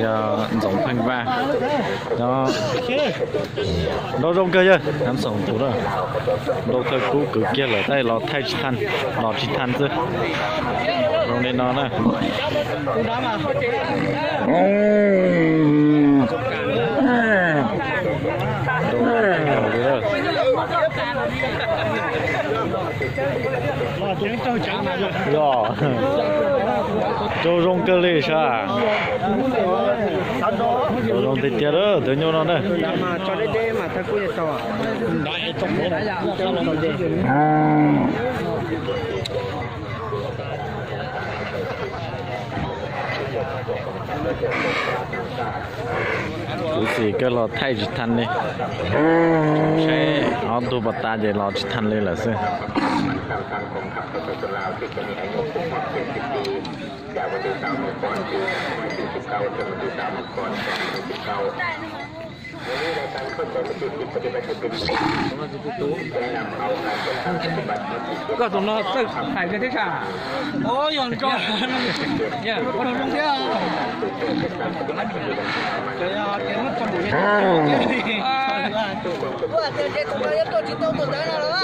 Yog Ntxoov Pheej Vaj, nrau zoo kawg yawg, Hab Xoom tus na, nrau kawg kub kwv kiag lawm tab los thaij tsis tau, los tsis tau xwb. Zoo li no na. Yog, nrau zoo kawg li sav. Nrau zoo tiag tiag lawm tus nyuj no na. Kuv xim kawg los thaij tsis tau li. Saib ob tug pas tas ces los tsis tau li lawm xwb. Koj tus no txawj hais kawg thiab tsa. Ua zoo thiab. Ua tias tus no yuav tuaj tsis tau tus ntawd no los.